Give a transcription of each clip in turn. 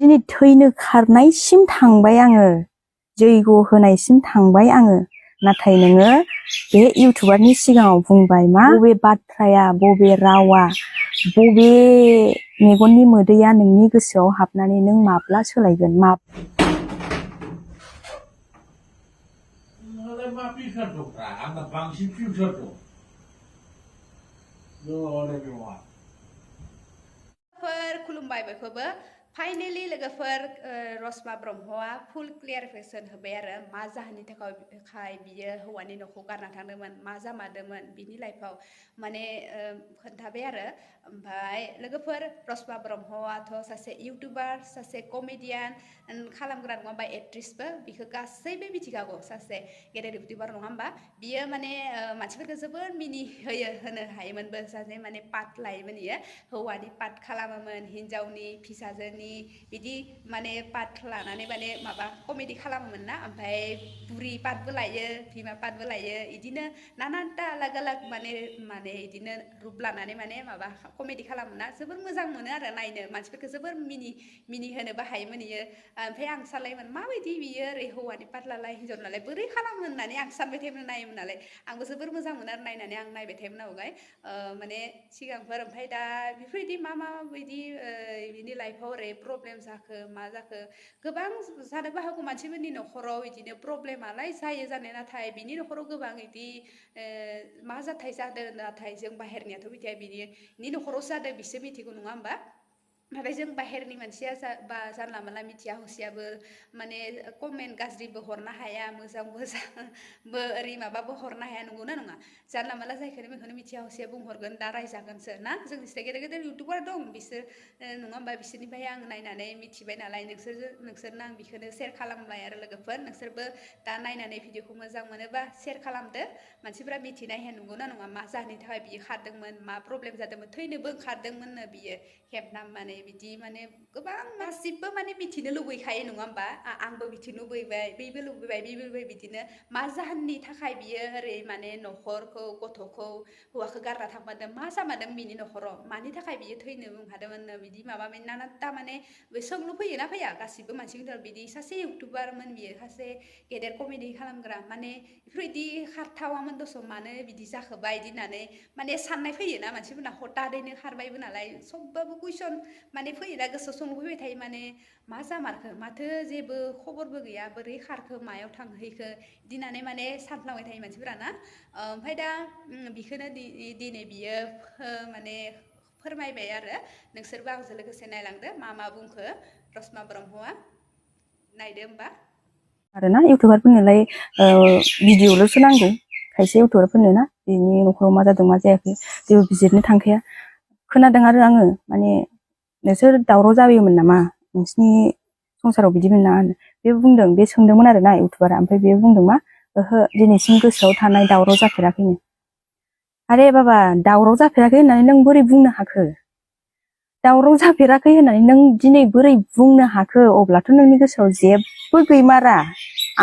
दिनै थैनो खारनायसिम थांबाय आङो जैग' होनायसिम थांबाय आङो नाथाय नोङो बे इउटुबारनि सिगाङाव बुंबाय मा बबे बाथ्राया बबे रावा बबे मेगननि मोदैया नोंनि गोसोआव हाबनानै नों माब्ला सोलायगोन मा खुलुमबाय बयखौबो फाइनेलि लोगोफोर रसमा ब्रह्मआ फुल क्लियारिफिकेसन होबाय आरो मा जाहोननि थाखाय बियो हौवानि न'खौ गारना थांदोंमोन मा जामारदोंमोन बिनि लाइफआव माने खोन्थाबाय आरो ओमफ्राय लोगोफोर रसमा ब्रह्मआथ' सासे इउटुबार सासे कमेडियान खालामग्रा नङा होमबा एक्ट्रिसबो बिखौ गासैबो मिथिखागौ सासे गेदेर इउटुबार नङा होमबा बियो माने मानसिफोरखौ जोबोर मिनि होनो हायोमोनबो सासे माने पार्ट लायोमोन बियो हौवानि पार्ट खालामोमोन हिन्जावनि फिसाजोनि बिदि माने पार्ट लानानै माने माबा कमेडि खालामोमोन ना ओमफ्राय बुरि पार्टबो लायो बिमा पार्टबो लायो इदिनो नानानटा आलाग आलाग माने इदिनो रुप लानानै माने माबा कमेडि खालामो ना जोबोर मोजां मोनो आरो नायनो मानसिफोरखौ जोबोर मिनि होनोबो हायोमोन इयो ओमफ्राय आं सानलायोमोन माबायदि बियो ओरै हौवानि पार्ट लालाय हिन्जाव नालाय बोरै खालामो होननानै आं सानबाय थायोमोन नायोमोन नालाय आंबो जोबोर मोजां मोनो आरो नायनानै आं नायबाय थायोमोन आवगाय माने सिगांफोर ओमफ्राय दा बेफोरबायदि मा बिदि बिनि लाइफआव ओरै प्रब्लेम जाखो मा जाखो गोबां जानोबो हागौ मानसिफोरनि न'खराव बिदिनो प्रब्लेमालाय जायो जानाय नाथाय बिनि न'खराव गोबां बिदि मा जाथाय जादों नाथाय जों बाहेरनियाथ' मिथिया बिनि न'खरावसो जादों बिसो मिथिगौ नङा होमबा नाथाय जों बाहेरनि मानसिया जानला मोनला मिथिया हसियाबो माने कमेन्ट गाज्रिबो हरनो हाया मोजांबो ओरै माबाबो हरनो हाया नंगौना नङा जानला मोनला जायखौनो बेखौनो मिथिया हसिया बुंहरगोन दा रायजागोनसो ना जोंनि गेदेर गेदेर इउटुबार दं बिसोर नङा होमबा बिसोरनिफ्राय आं नायनानै मिथिबाय नालाय नोंसोरनो आं बेखौनो सेयार खालामबाय आरो लोगोफोर नोंसोरबो दा नायनानै भिडिअखौ मोजां मोनोबा सेयार खालामदो मानसिफ्रा मिथिनाय हे नंगौना नङा मा जाहोननि थाखाय बियो खारदोंमोन मा प्रब्लेम जादोंमोन थैनोबो ओंखारदोंमोननो बियो खेबनाम माने बिदि माने गोबां गासिबो माने मिथिनो लुबैखायो नङा होमबा आंबो मिथिनो लुबैबाय बैबो लुबैबाय बिदिनो मा जाहोननि थाखाय बियो ओरै माने न'खरखौ गथ'खौ हौवाखौ गारना थांफादों मा जामारदों बिनि न'खराव मानि थाखाय बियो थैनो ओंखारदोंमोननो बिदि माबा नानानटा माने सोंलु फैयोना फैया गासिबो मानसिफोर बिदि सासे इउटुबारमोन बियो सासे गेदेर कमेडि खालामग्रा माने बेफोरबायदि खारथावामोन दस' मानो बिदि जाखोबा बिदि होननानै माने साननाय फैयोना मानसिफोरना हथादैनो खारबायबो नालाय सबबाबो कुइसन माने फैयोना गोसोआव सोंलु फैबाय थायो माने मा जामारखो माथो जेबो खबरबो गैया बोरै खारखो मायाव थांहैखो बिदि होननानै माने सानफ्लांबाय थायो मानसिफोरा ना ओमफ्राय दा बिखौनो दिनै बियो माने फोरमायबाय आरो नोंसोरबो आंजों लोगोसे नायलांदो मा बुंखो रसमा ब्रह्मआ नायदो होमबा आरोना इउटुबारफोरनोलाय भिडिअ'ल'सो नांगौ खायसे इउटुबारफोरनो ना बिनि न'खराव मा जादों मा जायाखै जेबो बिजिरनो थांखाया खोनादों आरो आङो माने नोंसोर दावराव जायोमोन नामा नोंसिनि संसाराव बिदिमोन ना बे बुंदों बे सोंदोंमोन आरोना इउटुबारा ओमफ्राय बे बुंदों मा ओहो दिनैसिम गोसोआव थानाय दावराव जाफेराखैनो आरे बाबा दावराव जाफेराखै होननानै नों बोरै बुंनो हाखो दावराव जाफेराखै होननानै नों दिनै बोरै बुंनो हाखो अब्लाथ' नोंनि गोसोआव जेबो गैमारा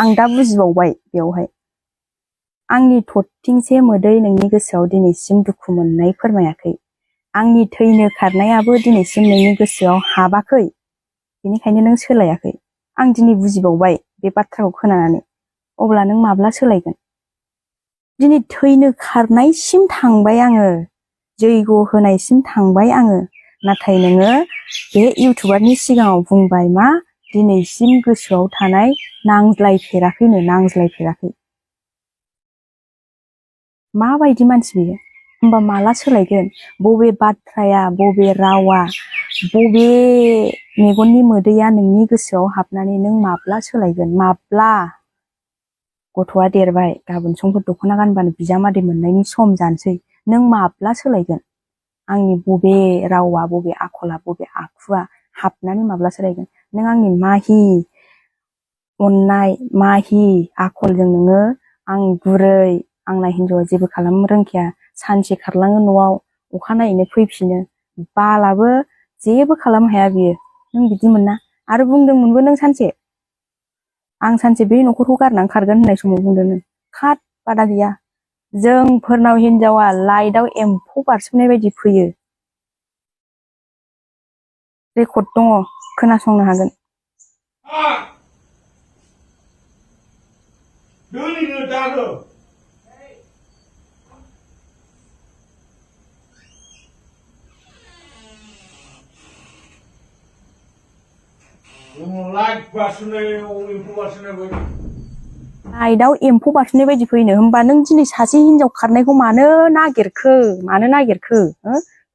आं दा बुजिबावबाय बेवहाय आंनि थरथिंसे मोदै नोंनि गोसोआव दिनैसिम दुखु मोननाय फोरमायाखै आंनि थैनो खारनायाबो दिनैसिम नोंनि गोसोआव हाबाखै बेनिखायनो नों सोलायाखै आं दिनै बुजिबावबाय बे बाथ्राखौ खोनानानै अब्ला नों माब्ला सोलायगोन दिनै थैनो खारनायसिम थांबाय आङो जैग' होनायसिम थांबाय आङो नाथाय नोङो बे इउटुबारनि सिगाङाव बुंबाय मा दिनैसिम गोसोआव थानाय नांज्लायफेराखै माबायदि मानसि बियो होमबा माला सोलायगोन बबे बाथ्राया बबे रावा बबे मेगननि मोदैया नोंनि गोसोआव हाबनानै नों माब्ला सोलायगोन माब्ला गथ'आ देरबाय गाबोन समफोर दख'ना गानबानो बिजामादै मोननायनि सम जानोसै नों माब्ला सोलायगोन आंनि बबे रावा बबे आखला बबे आखुआ हाबनानै माब्ला सोलायगोन नों आंनि माहि अननाय माहि आखलजों नोङो आं गुरै आंना हिन्जावआ जेबो खालामनो रोंखाया सानसे खारलाङो न'आव अखानायैनो फैफिनो बालाबो जेबो खालामनो हाया बियो नों बिदिमोन ना आरो बुंदोंमोनबो नों सानसे आं सानसे बे न'खरखौ गारनानै खारगोन होननाय समाव बुंदों नों खाद बादा गैया जोंफोरनाव हिन्जावा लाइटआव एम्फौ बारसोमनाय बायदि फैयो रेकर्ड दङ खोनासंनो हागोन। लाइटआव एम्फौ बारसोमनाय बायदि फैनो होमबा नों दिनै सासे हिनजाव खारनायखौ मानो नागिरखो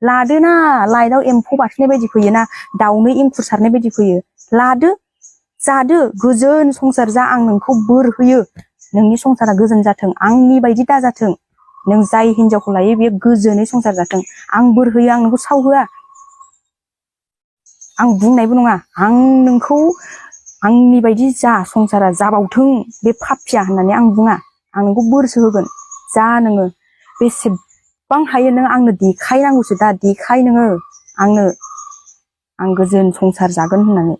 लादोना लाइटआव एम्फौ बारसोमनाय बायदि फैयोना दाउनो एंखुर सारनाय बायदि फैयो लादो जादो गोजोन संसार जा आं नोंखौ बोर होयो नोंनि संसारा गोजोन जाथों आंनि बायदि दाजाथों नों जाय हिनजावखौ लायो बेयो गोजोनै संसार जाथों आं बोर होयो आं नोंखौ सावहोआ आं बुंनायबो नङा आं नोंखौ आंनि बायदि जा संसारा जाबावथों बे पापिया होननानै आं बुङा आं नोंखौ बोरसो होगोन जा नोङो बेसेबां हायो नों आंनो देखायनांगौसो दा देखाय नोङो आंनो आं गोजोन संसार जागोन होननानै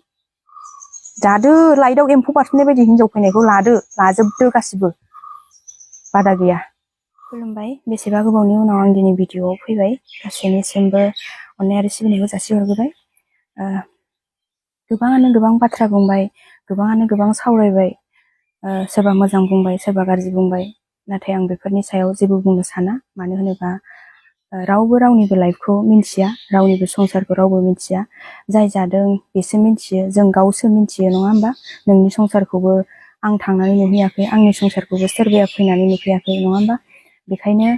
जादो लाइटआव एम्फौ बारसोमनाय बायदि हिनजाव फैनायखौ लाजोबदो गासिबो बादा गैया। खुलुमबाय बेसेबा गोबावनि उनाव आं दिनै भिडिअआव फैबाय गासैनिसिमबो अननाय आरो सिबिनायखौ जासिहरग्रोबाय। गोबाङानो गोबां बाथ्रा बुंबाय गोबाङानो गोबां सावरायबाय सोरबा मोजां बुंबाय सोरबा गाज्रि बुंबाय नाथाय आं बेफोरनि सायाव जेबो बुंनो साना मानो होनोबा रावबो रावनिबो लाइफखौ मिन्थिया रावनिबो संसारखौ रावबो मिन्थिया जाय जादों बेसो मिन्थियो जों गावसो मिन्थियो नङा होमबा नोंनि संसारखौबो आं थांनानै नुहैयाखै आंनि संसारखौबो सोरबाया फैनानै नुफैयाखै नङा होमबा बेखायनो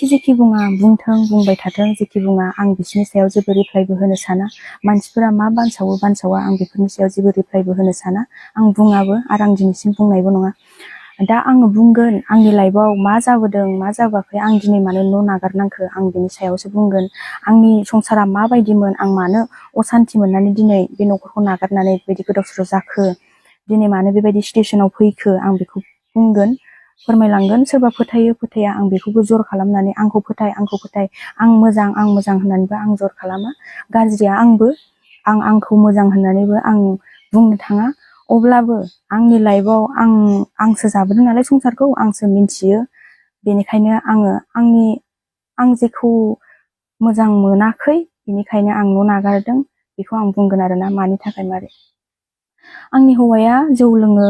जेखि बुङा बुंथों बुंबाय थाथों जेखि बुङा आं बिसोरनि सायाव जेबो रिप्लाइबो होनो साना मानसिफोरा मा बानसावा आं बेफोरनि सायाव जेबो रिप्लाइबो होनो साना आं बुङाबो आरो आं दिनैसिम बुंनायबो नङा दा आङो बुंगोन आंनि लाइफआव मा जाबोदों मा जाबोआखै आं दिनै मानो न' नागारनांखो आं बिनि सायावसो बुंगोन आंनि संसारा माबायदिमोन आं मानो असान्थि मोननानै दिनै बे न'खरखौ नागारनानै बेबायदि गोदाव सोराव जाखो दिनै मानो बेबायदि सिटुएसनाव फैखो आं बेखौ बुंगोन फोरमायलांगोन सोरबा फोथायो फोथाया आं बेखौबो जर खालामनानै आंखौ फोथाय आं मोजां होननानैबो आं जर खालामा गाज्रिया आंखौ मोजां होननानैबो आं बुंनो थाङा अब्लाबो आंनि लाइफआव आंसो जाबोदों नालाय संसारखौ आंसो मिन्थियो बेनिखायनो आं जेखौ मोजां मोनाखै बेनिखायनो आं न' नागारदों बेखौ आं बुंगोन आरोना मानि थाखाय मारै आंनि हौवाया जौ लोङो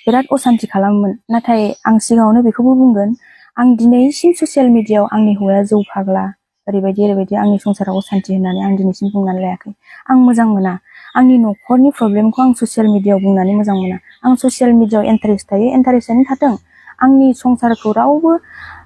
बिराद असान्थि खालामोमोन नाथाय आं सिगाङावनो बेखौबो बुंगोन आं दिनैसिम ससियेल मिडियायाव आंनि हौवाया जौ फाग्ला ओरैबायदि आंनि संसाराव असान्थि होननानै आं दिनैसिम बुंनानै लायाखै आं मोजां मोना आंनि न'खरनि प्रब्लेमखौ आं ससियेल मिडियायाव बुंनानै मोजां मोना आं ससियेल मिडियायाव इन्टारेस्ट थायो इन्टारेस्टआनो थाथों आंनि संसारखौ रावबो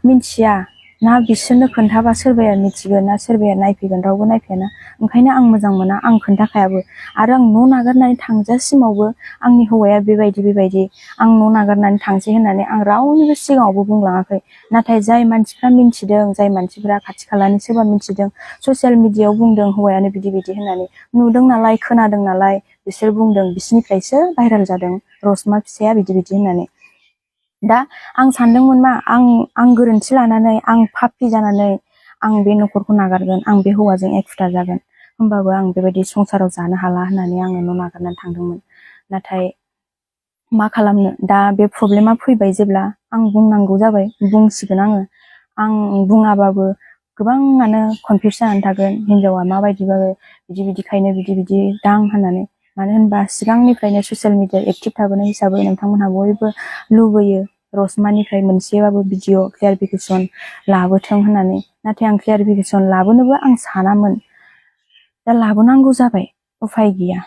मिन्थिया ना बिसोरनो खोन्थाबा सोरबाया मिथिगोन ना सोरबाया नायफैगोन रावबो नायफैयाना ओंखायनो आं मोजां मोना आं खोन्थाखायाबो आरो आं न' नागारनानै थांजासिमावबो आंनि हौवाया बेबायदि आं न' नागारनानै थांसै होननानै आं रावनिबो सिगाङावबो बुंलाङाखै नाथाय जाय मानसिफ्रा मिन्थिदों जाय मानसिफ्रा खाथि खालानि सोरबा मिन्थिदों ससियेल मिडियायाव बुंदों हौवायानो बिदि होननानै नुदों नालाय खोनादों नालाय बिसोर बुंदों बिसोरनिफ्रायसो भाइरेल जादों रसमा फिसाया बिदि होननानै दा आं सानदोंमोन मा आं गोरोन्थि लानानै आं पापि जानानै आं बे न'खरखौ नागारगोन आं बे हौवाजों एखुथा जागोन होमबाबो आं बेबायदि संसाराव जानो हाला होननानै आङो न' नागारनानै थांदोंमोन नाथाय मा खालामनो दा बे प्रब्लेमा फैबाय जेब्ला आं बुंनांगौ जाबाय बुंसिगोन आं बुङाबाबो गोबाङानो कनफिउस जानानै थागोन हिनजावा माबायदिबाबो बिदिखायनो बिदि दां होननानै मानो होनबा सिगांनिफ्रायनो ससियेल मिडिया एक्टिभ थाबोनाय हिसाबै नोंथांमोनहा बयबो लुबैयो रसमानिफ्राय मोनसेबाबो भिडिअ क्लियारिफिकेसन लाबोथों होननानै नाथाय आं क्लियारिफिकेसन लाबोनोबो आं सानामोन दा लाबोनांगौ जाबाय उफाय गैया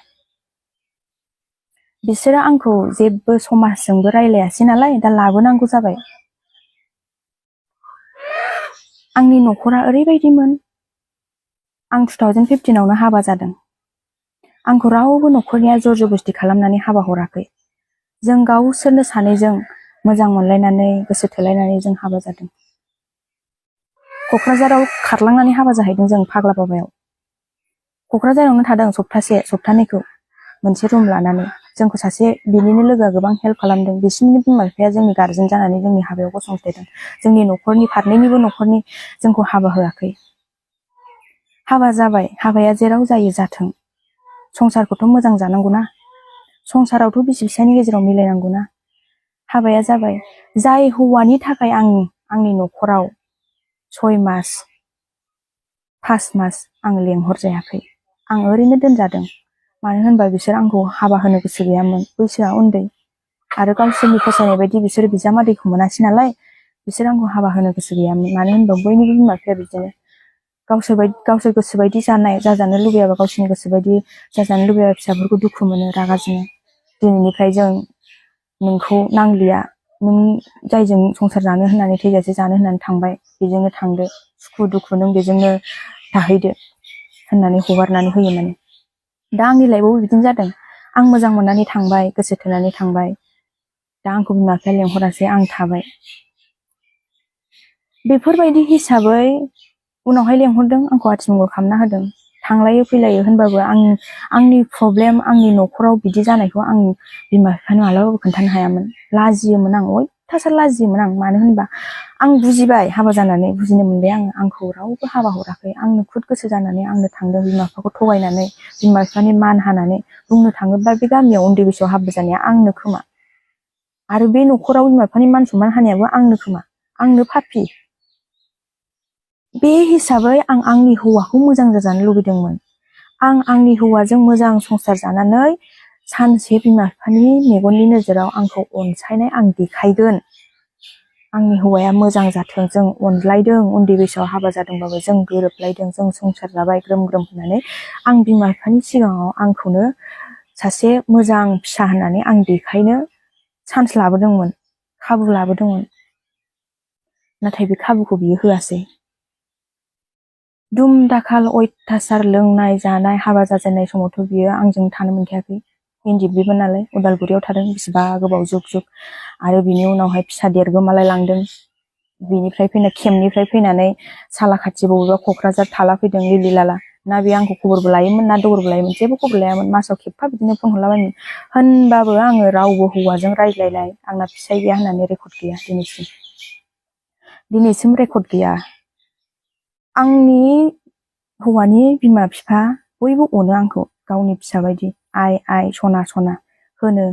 बिसोरो आंखौ जेबो समाजजोंबो रायलायासै नालाय दा लाबोनांगौ जाबाय आंनि न'खरा ओरैबायदिमोन आं 2015आवनो हाबा जादों आंखौ रावबो न'खरनिया जर जबस्ति खालामनानै हाबा हराखै जों गावसोरनो सानैजों मोजां मोनलायनानै गोसो थोलायनानै जों हाबा जादों क'क्राझाराव खारलांनानै हाबा जाहैदों जों फाग्ला बाबायाव क'क्राझारावनो थादों सप्तानैखौ मोनसे रुम लानानै जोंखौ सासे बिनिनो लोगोआ गोबां हेल्प खालामदों बिसिनि बिमा बिफाया जोंनि गार्जेन जानानै जोंनि हाबायाव गसंथेदों जोंनि न'खरनि फारनैनिबो न'खरनि जोंखौ हाबा होआखै हाबा जाबाय हाबाया जेराव जायो जाथों संसारखौथ' मोजां जानांगौना संसारावथ' बिसि फिसायनि गेजेराव मिलायनांगौना हाबाया जाबाय जाय हौवानि थाखाय आंनि न'खराव 6 मास 5 मास आं लेंहरजायाखै आं ओरैनो दोनजादों। मानो होनबा बिसोर आंखौ हाबा होनो गोसो गैयामोन, बैसोआ उन्दै आरो गावसोरनि फसायनाय बायदि बिसोर बिजामादैखौ मोनासै नालाय बिसोर आंखौ हाबा होनो गोसो गैयामोन। मानो होनबा बयनिबो बिमा बिफाया बिदिनो गावसोर गोसोबायदि जाजानो लुबैयाबा गावसोरनि गोसोबायदि जाजानो लुबैयाबा फिसाफोरखौ दुखु मोनो, रागा जोङो। दिनैनिफ्राय जों नोंखौ नांलिया, नों जायजों संसार जानो होननानै थैजासे जानो होननानै थांबाय बेजोंनो थांदो, सुखु दुखु नों बेजोंनो थाहैदो होननानै हगारनानै होयो माने। दा आंनि लाइफआवबो बिदिनो जादों। आं मोजां मोननानै थांबाय, गोसो थोनानै थांबाय। दा आंखौ बिमा बिफाया लेंहरासै, आं थाबाय। बेफोरबायदि हिसाबै उनावहाय लेंहरदों, आंखौ आथिमंगल खालामना होदों, थांलायो फैलायो होनबाबो आंनि प्रब्लेम, आंनि न'खराव बिदि जानायखौ आं बिमा बिफानो मालाबाबो खोन्थानो हायामोन। लाजियोमोन आं, अयथासार लाजियोमोन आं। मानो होनबा आं बुजिबाय, हाबा जानानै बुजिनो मोनबाय आंखौ रावबो हाबा हराखै। आंनो खुद गोसो जानानै आंनो थांदों, बिमा बिफाखौ थगायनानै, बिमा बिफानि मान हानानै। बुंनो थाङोब्ला बे गामियाव उन्दै बैसोआव हाबा जानाया आंनो खोमा, आरो बे न'खराव बिमा बिफानि मान सनमान हानायाबो आंनो खोमा, आंनो पापि। बे हिसाबै आं आंनि हौवाखौ मोजां जाजानो लुबैदोंमोन। आं आंनि हौवाजों मोजां संसार जानानै सानसे बिमा बिफानि मेगननि नोजोराव आंखौ अनसायनाय आं देखायगोन। आंनि हौवाया मोजां जाथों, जों अनलायदों, उन्दै बैसोआव हाबा जादोंबाबो जों गोरोबलायदों, जों संसार जाबाय ग्रोम ग्रोम होननानै आं बिमा बिफानि सिगाङाव आंखौनो सासे मोजां फिसा होननानै आं देखायनो चान्स लाबोदोंमोन, खाबु लाबोदोंमोन। नाथाय बे खाबुखौ बियो होआसै। दुम दाखाल अयथासार लोंनाय जानाय, हाबा जाजेननाय समावथ' बियो आंजों थानो मोनखायाखै। इन्दिबो नालाय उदालगुरियाव थादों बेसेबा गोबाव जुग जुग, आरो बिनि उनावहाय फिसा देरगोमालाय लांदों। बिनिफ्राय केम्पनिफ्राय फैनानै सालाखाथि बबेबा क'क्राझार थाला फैदों लिलि लाला। ना बे आंखौ खबरबो लायोमोन ना दबरबो लायोमोन, जेबो खबर लायामोन। मासाव खेबफा बिदिनो फन हरलाबायोमोन। होनबाबो आङो रावबो हौवाजों रायज्लायनाय, आंना फिसाय गैया होननानै रेकर्ड गैया दिनैसिम रेकर्ड गैया। आंनि हौवानि बिमा बिफा बयबो अनो आंखौ गावनि फिसा बायदि, आइ आइ सना सना होनो,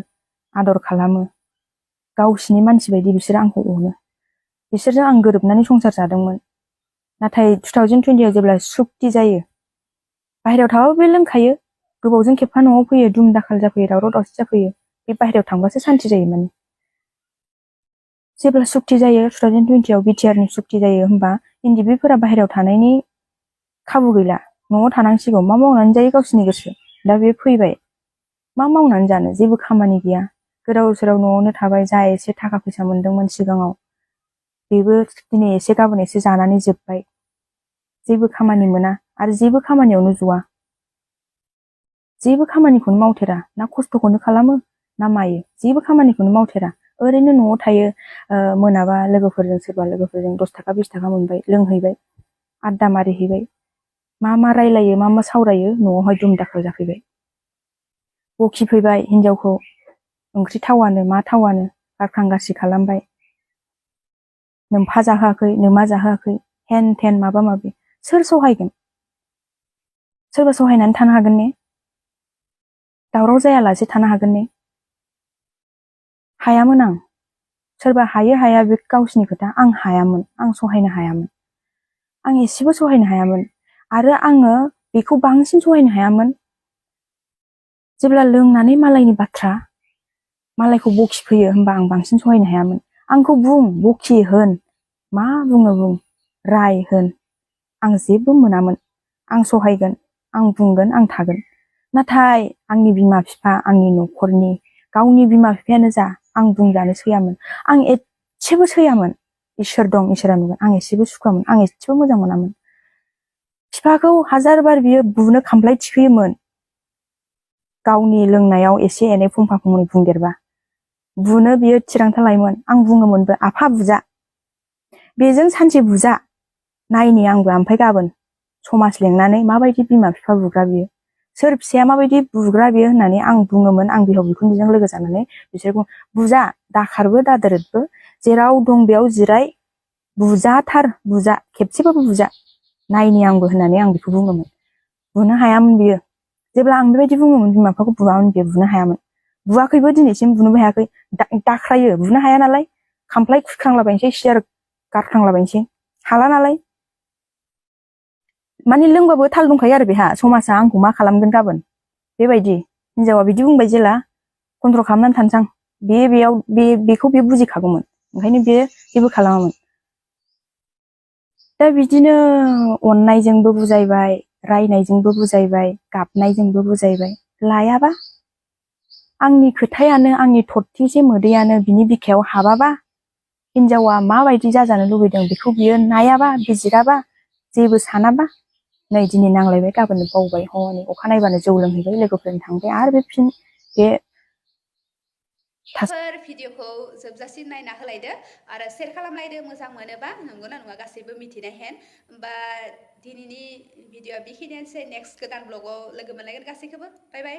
आदर खालामो। गावसिनि मानसि बायदि बिसोर आंखौ अनो। बिसोरजों आं गोरोबनानै संसार जादोंमोन। नाथाय 2020आव जेब्ला सुक्ति जायो, बाहेरायाव थाबाबो बे लोंखायो, गोबावजों खेबफा न'आव फैयो, दुम दाखाल जाफैयो, दावराव दावसि जाफैयो। बे बाहेरायाव थांबासो सान्ति जायो माने। जेब्ला सुक्ति जायो 2020आव बिटिआरनि सुक्ति जायो, होमबा इन्दिबिफोरा बाहेरायाव थानायनि खाबु गैला, न'आव थानांसिगौ। मा मावनानै जायो गावसिनि गोसो। दा बे फैबाय, मा मावनानै जानो, जेबो खामानि गैया। गोदाव सोराव न'आवनो थाबाय। जा एसे थाखा फैसा मोनदोंमोन सिगाङाव, बेबो दिनै एसे गाबोन एसे जानानै जोब्बाय। जेबो खामानि मोना, आरो जेबो खामानियावनो ज'आ। जेबो खामानिखौनो मावथेरा, ना खस्थ'खौनो खालामो ना मायो, जेबो खामानिखौनो मावथेरा। ओरैनो न'आव थायो। मोनाबा लोगोफोरजों, सोरबा लोगोफोरजों 10 थाखा 20 थाखा मोनबाय, लोंहैबाय, आड्डा मारिहैबाय। मा रायलायो, मा सावरायो, न'आवहाय दुम दाखाल जाफैबाय। बखिफैबाय हिनजावखौ, ओंख्रि थावानो मा थावानो, गारखां गासि खालामबाय। नोमफा जाहोआखै, नोमा जाहोआखै, हेन थेन माबा माबि। सोर सहायगोन? सोरबा सहायनानै थानो हागोन ने? दावराव जायालासे थानो हागोन ने? हायामोन आं। सोरबा हायो हाया बे गावसिनि खोथा, आं हायामोन। आं सहायनो हायामोन। आं एसेबो सहायनो हायामोन। आरो आङो बेखौ बांसिन सहायनो हायामोन जेब्ला लोंनानै मालायनि बाथ्रा, मालायखौ बखिफैयो, होमबा आं बांसिन सहायनो हायामोन। आंखौ बुं, बखि होन, मा बुङो बुं, राय होन, आं जेबो मोनामोन। आं सहायगोन, आं बुंगोन, आं थागोन। नाथाय आंनि बिमा बिफा, आंनि न'खरनि, गावनि बिमा बिफायानो जा, आं बुंजानो सैयामोन। आं एसेबो सैयामोन। इसोर दं, इसोरा नुगोन। आं एसेबो सुखुवामोन, आं एसेबो मोजां मोनामोन। बिफाखौ हाजारबार बियो बुनो खामफ्लाय थिखोयोमोन। गावनि लोंनायाव एसे एनै फंफा फंनै बुंदेरबा बुनो बियो थिरांथा लायोमोन। आं बुङोमोनबो, आफा बुजा, बेजों सानसे बुजा नायनि आंबो, ओमफ्राय गाबोन समाज लेंनानै माबायदि बिमा बिफा बुग्रा बियो, सोर फिसाया माबायदि बुग्रा बियो होननानै आं बुङोमोन। आं बिहाव बिखुनजोजों लोगो जानानै बिसोरखौ बुजा, दाखारबो दादोरदबो, जेराव दं बेयाव जिराय, बुजाथार, बुजा, खेबसेबाबो बुजा, नायनि आंबो होननानै आं बेखौ बुङोमोन। बुनो हायामोन बियो। जेब्ला आं बेबायदि बुङोमोन, बिमा बिफाखौ बुवामोन, बियो बुनो हायामोन। बुवाखैबो, दिनैसिम बुनोबो हायाखै। दाख्रायो, बुनो हाया नालाय, खामफ्लाय खुख्रांलाबायनोसै, सियार गारख्रांलाबायनोसै, हाला नालाय। माने लोंबाबो थाल दंखायो आरो बेहा समाजा आंखौ मा खालामगोन गाबोन बेबायदि हिनजावा बिदि बुंबाय जेला कन्ट्रल खालामनानै थानोसां बेखौ बे बुजिखागौमोन ओंखायनो बे जेबो खालामामोन। दा बिदिनो अननायजोंबो बुजायबाय रायनायजोंबो बुजायबाय गाबनायजोंबो बुजायबाय लायाबा आंनि खोथायानो आंनि थरथिंसे मोदैयानो बिनि बिखायाव हाबाबा हिनजावा माबायदि जाजानो लुबैदों बेखौ बियो नायाबा बिजिराबा जेबो सानाबा नै दिनै नांलायबाय गाबोन बावबाय हनै अखानायबानो जौ लोंहैबाय लोगोफोरजों थांबाय आरो बे फिन बे भिडिअखौ जोबजासिम नायना होलायदो आरो शेयार खालामलायदो मोजां मोनोबा नंगौना नङा गासैबो मिथिनाय हेन होमबा दिनैनि भिडिअआ बेखिनियानोसै नेक्स्ट गोदान ब्लगाव लोगो मोनलायगोन गासैखौबो बाय बाय।